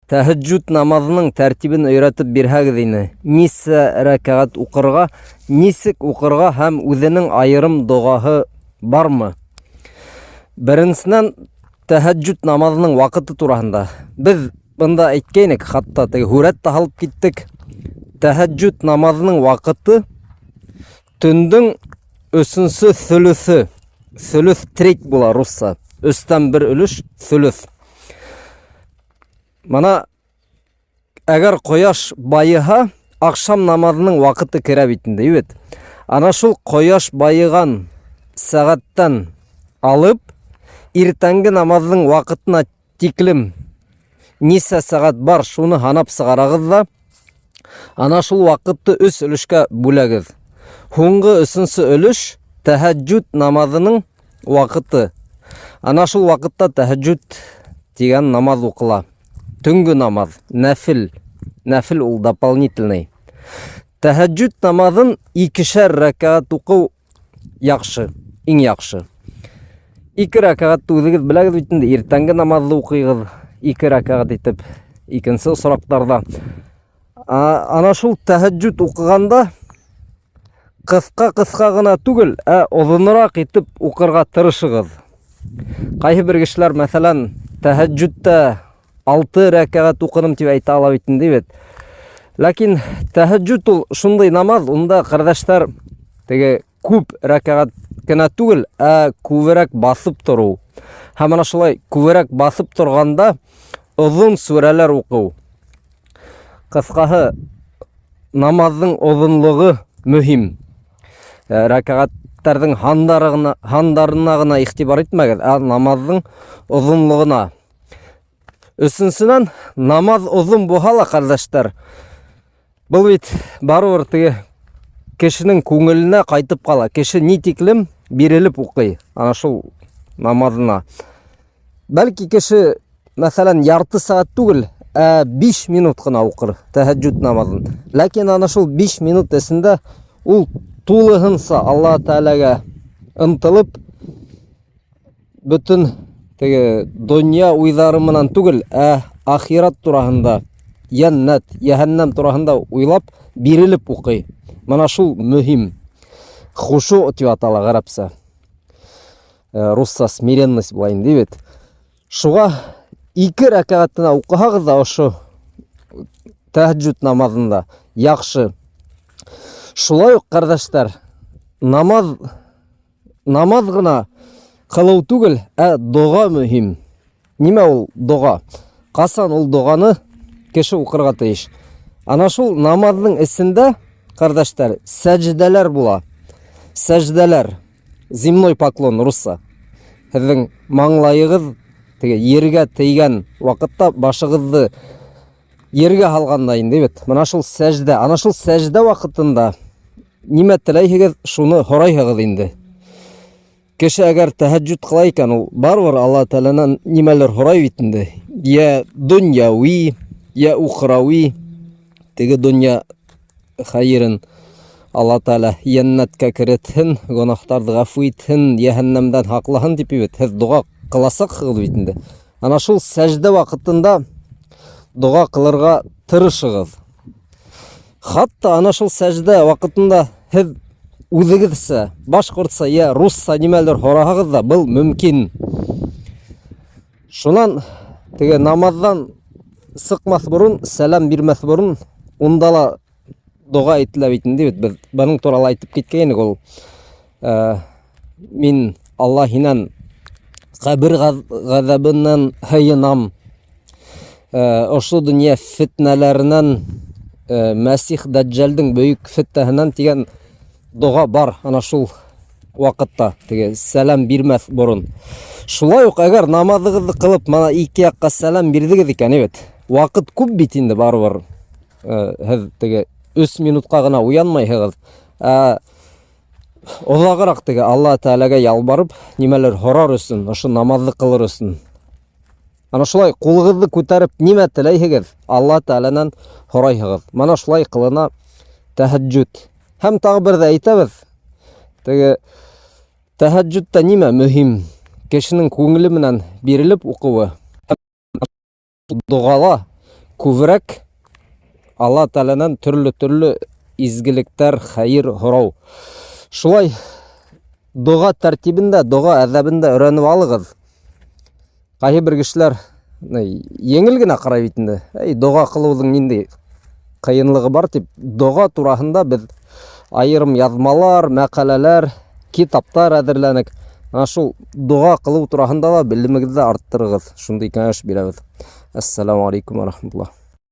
Тәһәҗҗүд намазының тәртибен өйрәтеп бирһәгез ине. Нисә рәкәгать укырга, нисек укырга һәм үзенең аерым догаһы бармы? Беренчедән, тәһәҗҗүд намазының вакыты тураһында. Без бында әйткәйнек, хатта теге һүрәт тә алып киттек. Тәһәҗҗүд намазының вакыты төндөң өченче сөлесе. Сөлес треть була русча. Өстән бер өлеш сөлес. Мына әгәр кояш байыһа, ахшам намазының вакыты керә бит инде, бит. Ана шул кояш байыган сәгатьтән алып, иртәнге намазның вакытына тиклем нисә сәгать бар, шуны һанап сыгарагыз да, Ана шул вакытты өч өлешкә бүләгез. Һуңгы өченче өлеш тәһәҗҗүд намазының вакыты. Ана шул вакытта тәһәҗҗүд дигән намаз укыла. Төнге намаз, нәфил. Нәфил ул дополнительный. Тәһәҗҗүд намазын икешәр рәкәгать уку яхшы, иң яхшы. Ике рәкәгатьне үзегез беләгез бит инде, иртәнге намазны укыйгыз ике рәкәгать итеп, икенче очракларда. Ана шул тәһәҗҗүд укыганда кыска-кыска гына түгел, ә озынрак итеп укырга тырышыгыз. Кайсы бер кешеләр, мәсәлән, тәһәҗҗүдтә 6 рәкәгать укыдым дип әйтә ала бит инде бит. Ләкин тәһәҗҗүд ул шундый намаз, унда кардәшләр теге күп рәкәгать кенә түгел, ә күбрәк басып тору. Һәм ана шулай күбрәк басып торганда озын сүрәләр уку. Кыскаһы, намазның озынлыгы мөһим. Э, рәкәгатьләрнең һандарына, һандарына гына игътибар итмәгез, ә намазның озынлыгына. Өченчедән, намаз озын булһа ла, кардәшләр, был бит барыбер теге кешенең күңеленә кайтып кала. Кеше ни тиклем бирелеп укый ана шул намазына. Бәлки кеше, мәсәлән, ярты сәгать түгел, ә 5 минут кына укыр тәһәҗҗүд намазын. Ләкин ана шул 5 минут эчендә ул тулыһынча Аллаһ Тәгаләгә ынтылып бөтен теге дөнья уйлары менән түгел, ә ахират тураһында, җәннәт, җәһәннәм тураһында уйлап, бирелеп укый. Менә шул мөһим. Хушу дип атала гарәпчә. Э, русча смиренность була инде бит. Шуга ике рәкәгать кенә укыһагыз да ошо тәһәҗҗүд намазында яхшы. Шулай ук, кардәшләр, намаз Намаз гына кылу түгел, ә дога мөһим. Нимә ул дога? Касан ул доганы кеше укырга тиеш? Ана шул намазның эчендә, кардәшләр, сәҗдәләр була. Сәҗдәләр, земной поклон русса. Һезнең маңлайыгыз теге ергә тейгән вакытта башыгызны ергә һалганда инде бит. Менә шул сәҗдә, ана шул сәҗдә вакытында Нимә теләйһегез, шуны һорайһыгыз инде. Кеше әгәр тәһәҗҗүд кыла икән, ул барыбер Алла Тәгаләннән нимәлер һорай бит инде. Я дөньяви, я ухрави. Теге дөнья хәерен Алла Тәгалә җәннәткә керетһен, гөнаһларны гафу итһен, җәһәннәмдән һаклаһын дип бит һез дога кыласаксыгыз бит инде. Ана шул сәҗдә вакытында дога кылырга тырышыгыз. Хатта ана шул сәҗдә вакытында һеҙ үҙегеҙсә, башҡортса йә русса нимәлер һораһағыҙ ҙа, был мөмкин. Шунан теге намаҙҙан сыҡмаҫ борон, сәләм бирмәҫ борон, унда ла доға әйтелә бит инде бит. Беҙ бының турала әйтеп киткәйнек ул. Э, мин Алла һинән ҡәбер ғәҙәбенән һыйынам. Э, ошо дөнья фетнәләренән э, Мәсих Дәҗҗәлдең бөек фетнәһенән дигән дога бар ана шул вакытта теге сәлам бирмәс борын. Шулай ук әгәр намазыгызны кылып мана ике якка сәлам бирдегез икән, бит. Вакыт күп бит инде барыбер. Э, һеҙ теге 3 минутка гына уянмайһыгыҙ. Ә озаграк теге Алла Тәгаләгә ялбарып, нимәлер һорар өсөн, ошо намазны кылыр өсөн. Ана шулай кулыгызны күтәреп нимә теләйһегез, Алла Тәгаләнән һорайһыгыз. Мана шулай кылына тәһәҗҗүд. Һәм тагы бер дә әйтәбез. Теге тәһәҗҗүдтә нимә мөһим? Кешенең күңеле менән бирелеп укуы. Догала. Күберәк Алла Тәгаләнән төрле-төрле изгелектәр, хәер һорау. Шулай дога тәртибен дә, дога әдәбен дә өйрәнеп алыгыз. Кайсы бер кешеләр еңел генә карай бит инде. Әй, дога кылуның нинди кыенлыгы бар дип, дога турасында без аерым язмалар, мәкаләләр, китаплар әзерләнек. Ана шул дога кылу турасында да белемегезне арттырыгыз. Шундый киңәш бирәбез. Ассаламу алейкум ва рахматуллах.